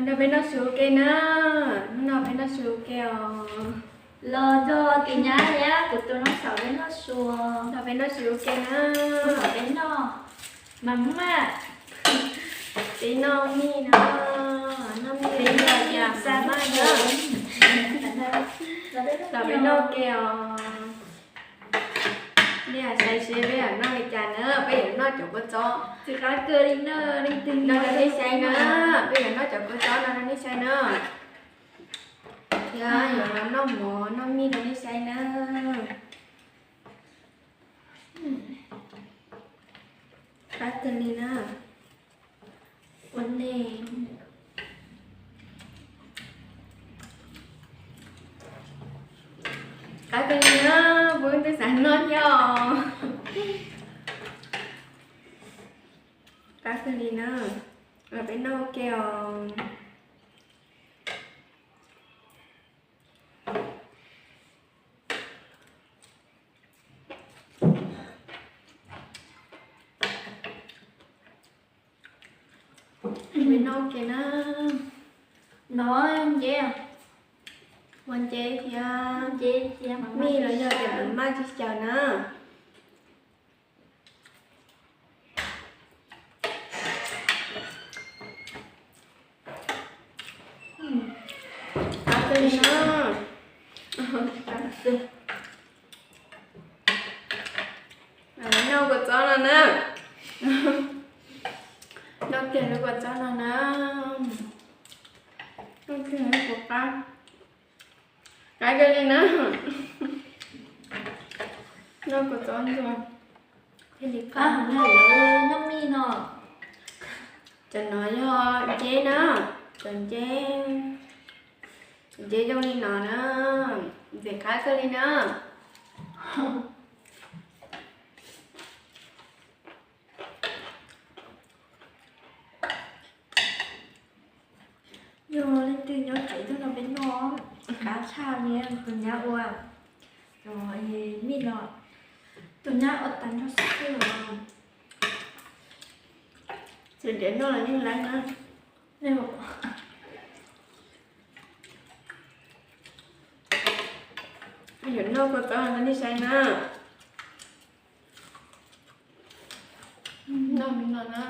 Nrog peb noj su ua ke na, hnub no peb noj su ua ke os. Los nrog tus nyab thiab kuv tus noj xaum peb noj su. Nrog peb noj su ua ke na. Peb noj mas maj. Peb noj mij no, noj mij los yog mas maj na. Los peb noj ua ke os. Nej saib seb peb yuav noj li cas na, peb yuav noj cov kua txob. Tsis qab kawg li na, leej twg nrog nej saib na, peb yuav noj cov kua txob no rau nej saib na. Thiab yuav los noj mov noj mij rau nej saib na. Qab kawg li na. Ua ne. Qab kawg li na, kuv twb xav noj thiab os. Qab kawg li na, los peb noj ua ke os. Peb noj ua ke na. No nceb, ua nceb thiab, nceb thiab mas mij los yog tias mas maj tsis xyaw na. Qab kawg li na. Noj kua txob no na. Noj kiag lub kua txob no na. Noj kiag lub puas qab. Qab kawg li na. Noj kua txob ntxuag thiaj li qab heev na lawv noj mij no. Cov no yog nceb na, cov nceb, cov nceb zoo li no na, ntxim qab kawg li na. Yog leej twg nyob tsev tuaj nrog peb noj, qab tshaj li tus nyab ua, cov mij no, tus nyab ua tas nrog xwb os. Txiv ntiav noj los yeej laib na. Yuav noj kua txob rau nej saib na. Noj li no na.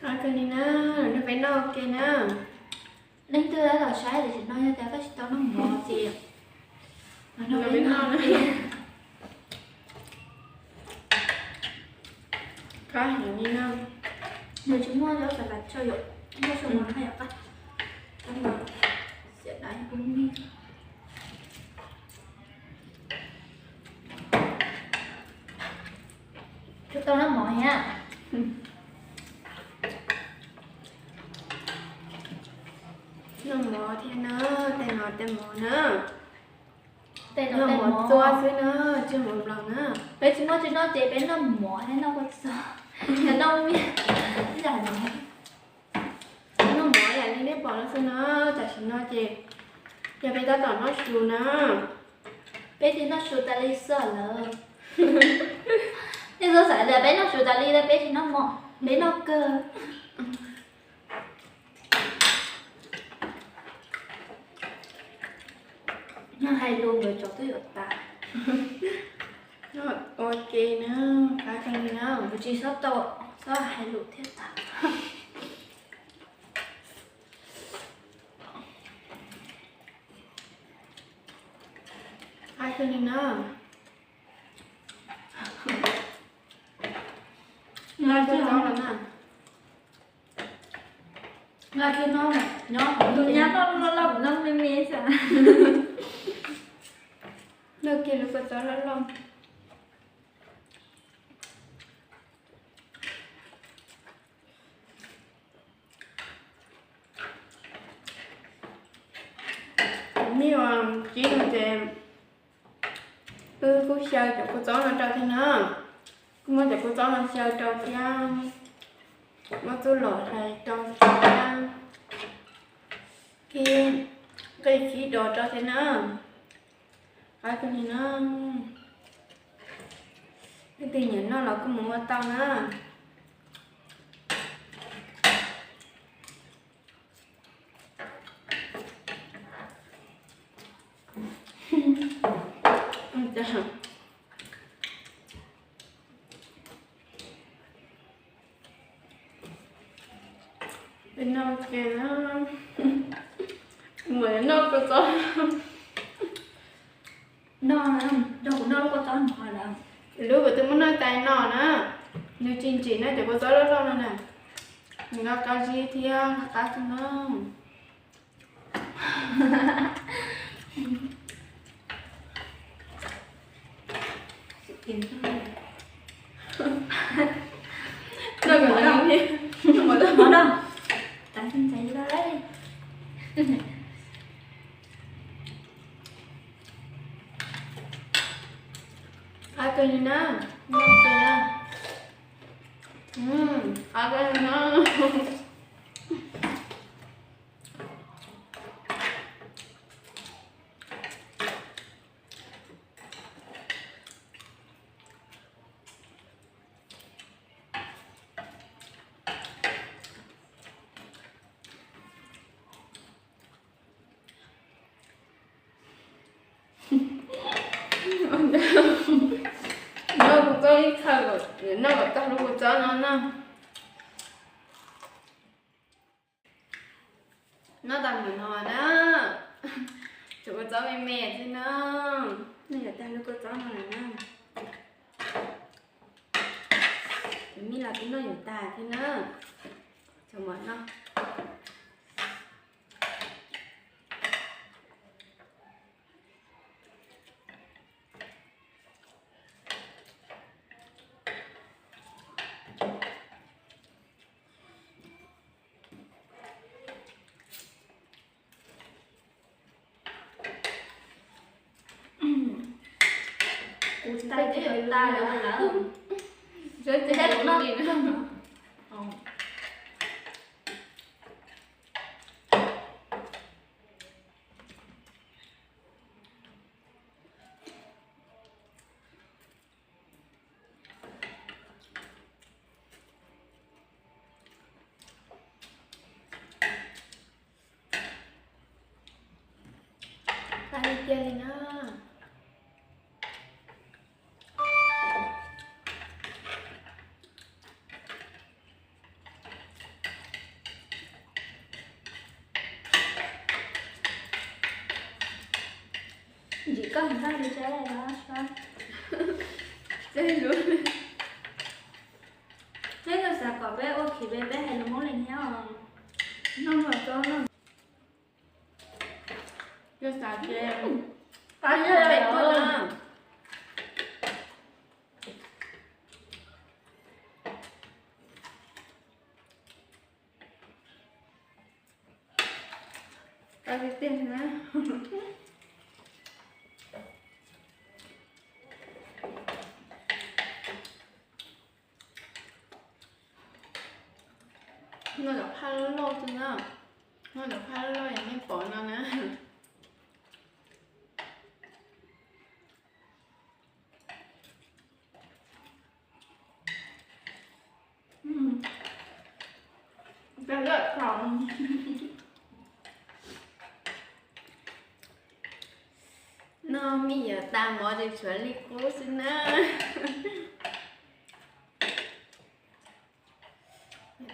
Qab kawg li na, nrog peb noj ua ke na. Leej twg los saib tiam sis no yog tias koj tsis tau noj mov ces nrog peb noj na. Qab heev li na. Nws tsis muaj zaub xav las tso yom, muaj xav las qab yom qab. Tab mas xiam dab pub mij. Tsis tau noj mov thiab. Noj mov thiab na, tej no tej mov na. Tej no tej mov txua xwb na, tsis mov nplaum na. Peb tsis muaj tsis noj ces peb noj mov thiab noj kua txob, noj mij. Noj mov yam li nej pom no xwb na, tam sim no ces yog peb tab tom noj su na. Peb twb noj su tas li xwb lawm. Nej txhob xav tias peb noj su tas li, peb tsis noj mov, peb noj kawg. Noj hais lus nkawd tsov twb yuav tas. Noj ua ke na, qab kawg li na, kuv tsis txhob tau, txhob hais lus thiaj tas. Qab kawg li na. Nqa kiag no, nyob tus nyab noj loj loj, kuv noj me me xwb. Noj kiag lub kua txob loj loj. Kuv mij uas Tsib no ces wb kuj xyaw cov kua txob no rau thiab na. Kuj muab cov kua txob no xyaw rau thiab, muab txuj lom hlais rau thiab. Ces Tej khib dos rau thiab na. Qab kawg li na. Leej twg nyiam noj los kuj mus ua tau na. Peb noj ke na, mus noj kua txob. Noj, nrog kuv noj lub kua txob no lawm. Lub kuv twb muab noj tas no na, nws tsis ntsim na, cov kua txob loj loj no na. Nws qab qab zib thiab qab qab xwb na. Noj kom tag, noj kom tag, mov no. Tab sis ntxhais li lauj. Qab kawg li na, noj kawg na. Qab kawg li na. Noj kua txob ib thawj, noj kom tag lub kua txob no na. Noj tag npaum no na, cov kua txob me me xwb na. Noj yuav tag lub kua txob no lawm na. Kuv mij los twb noj yuav tag thiab na. Cov mov no. Kuv tais twb yuav tas lawm lawm. Tag li tiag li na. Ntsim koj ntag li sab. Peb xav kom peb ua khi peb, peb hais lus Hmoob li thiab os. Noj los txob no. Yog xav ces pab peb tuaj na. Tau tiag tiag na. Noj cov phaj loj loj xwb na. Noj cov phaj loj loj es nej pom no na. Noj mij yuav tas mov ces tshuav li qub xwb na.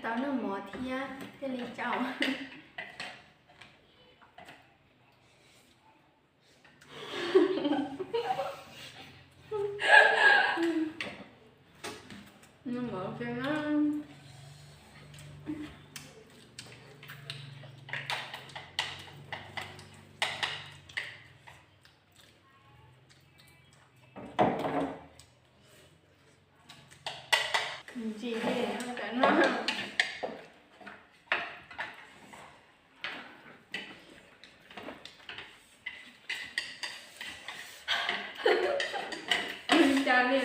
Tau noj mov thiab thiaj li tsaus. Noj mov ua ke na. Ntsim li, kav no. Cas li.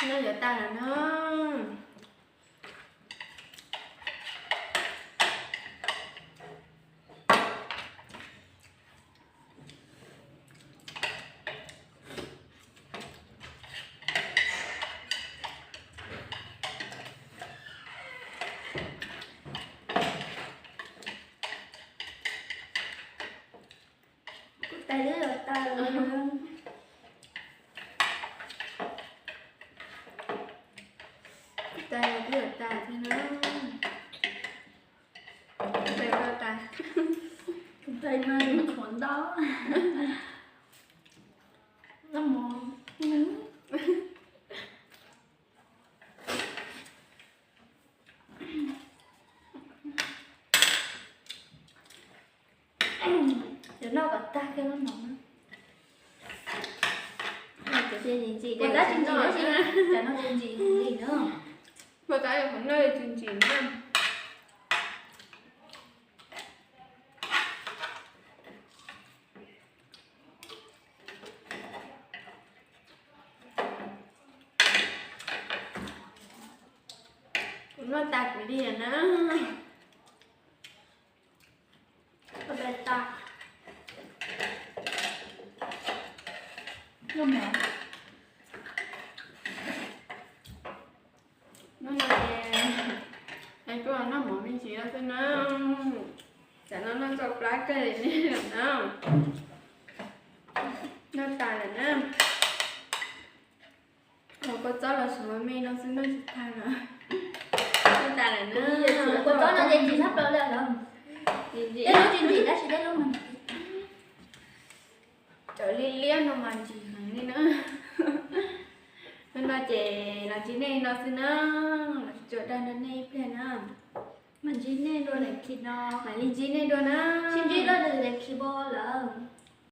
Noj yuav tas lawm na. Twb yuav tas thiab na. Tes ua tas. Tes mas tshuav ntau. Noj mov. Yuav noj kom tag kiag noj mov na. Ua tab tsis ntsim, tab sis cas no tsis ntsim li na. Ua tab yuav qhov noj tsis ntsim na. Kuv noj tas kuv li na. Hnub no ces kuv noj mov me ntsis no xwb na. Tsam no noj txog plab kawg li ne lawm na. Noj tas lawm na. Ua kua txob los tsuav me no xwb noj tsis tag na. Noj tas lawm na. Kua txob no ces ntsim tshaj plaws li lawm. Tej lub tsis ntsim tab sis tej lub mas ntsim. Cov liab liab no mas ntsim heev li na. Hnub no ces los ntsib nej no xwb na. Los tsuas dag nrog nej ib pliag na. Mam ntsib nej dua lwm khi no. Mam li ntsib nej dua na. Sib ntsib dua